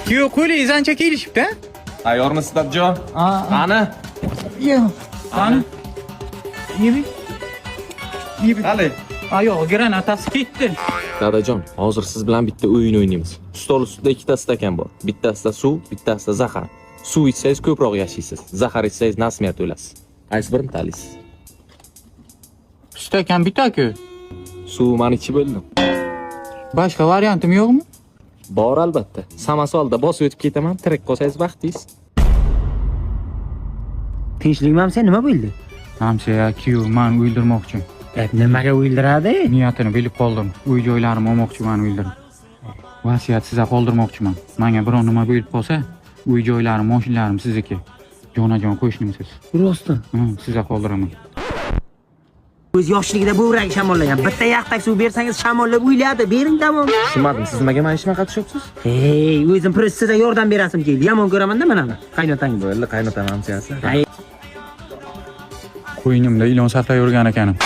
Kuyov, qo'lingiz ancha kelishibdi. Tayyormisiz, dadajon? Qani? Yo'q. Qani? Yebi. Yebi. Qani? Oyog'i granatasi ketdi. Dadajon, hozir siz bilan bitta o'yin o'ynaymiz. Stol ustida ikkita stakan bor. Bittasida suv, bittasida zahar. Suv ichsangiz ko'proq yashaysiz. Zahar ichsangiz насмерть o'lasiz. Qaysi birini tanlaysiz? Stakan bitta-ku. Suv man ichib o'ldim. Boshqa variantim yo'qmi? Bor albatta. Samosvalda bosib o'tib ketaman, tirik qolsangiz baxtliz. Tinchlikmi, sen, nima bo'ldi? Hamsiya, kuyov mani o'ldirmoqchi. E, nimaga o'ldiradi? Niyatini bilib qoldim. Uy joylarimni olmoqchi, mani o'ldirib. Vasiyat sizga qoldirmoqchiman. Menga biron nima bo'lib qolsa, uy joylarim, mashinalarim sizniki. Jonajon qo'shnimsiz. Rostmi? Sizga qoldiraman. O'z yoshligida buvragi shamollagan. Bitta yaxtak suv bersangiz, shamollab o'yladi. Bering, tamom. Tushunmadim, siz nimaga meni ishimga qatishyapsiz? Ey, o'zim просто sizga yordam berasim keldi. Yomon ko'raman-da mana qaynotang. Bo'ldi, qaynotam hamsiyasi. Ay. Qo'ynimda ilon saqlab yurgan ekanim.